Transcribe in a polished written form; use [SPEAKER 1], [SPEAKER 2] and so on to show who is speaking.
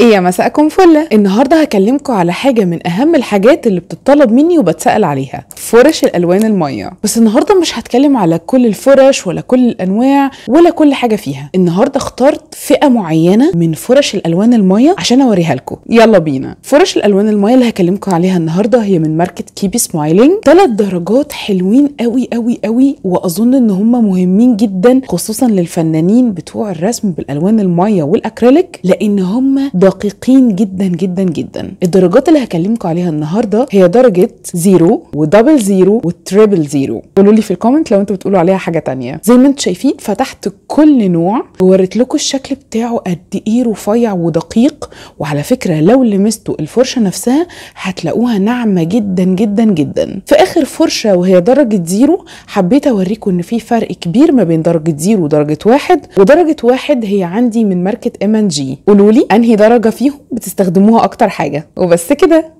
[SPEAKER 1] ايه يا مساءكم فله. النهارده هكلمكم على حاجة من اهم الحاجات اللي بتطلب مني وبتسال عليها، فرش الالوان المية. بس النهارده مش هتكلم على كل الفرش ولا كل الانواع ولا كل حاجة فيها. النهارده اخترت فئة معينة من فرش الالوان المية عشان اوريها لكم. يلا بينا. فرش الالوان المية اللي هكلمكم عليها النهارده هي من ماركة Keep Smiling. 3 درجات حلوين قوي قوي قوي، واظن ان هم مهمين جدا خصوصا للفنانين بتوع الرسم بالالوان المية والاكريليك، لان هم دقيقين جدا جدا جدا. الدرجات اللي هكلمكم عليها النهارده هي درجه 0 و double 0 و triple 0. قولوا لي في ال comment لو انتوا بتقولوا عليها حاجة تانية. زي ما انتم شايفين فتحت كل نوع ووريت لكم الشكل بتاعه قد ايه رفيع ودقيق، وعلى فكرة لو لمستوا الفرشة نفسها هتلاقوها ناعمة جدا جدا جدا. في اخر فرشه وهي درجه 0 حبيت اوريكم ان في فرق كبير ما بين درجه 0 ودرجة 1، ودرجة 1 هي عندي من ماركة M&G. قولوا لي انهي درجه فيهم بتستخدموها اكتر حاجة. وبس كده.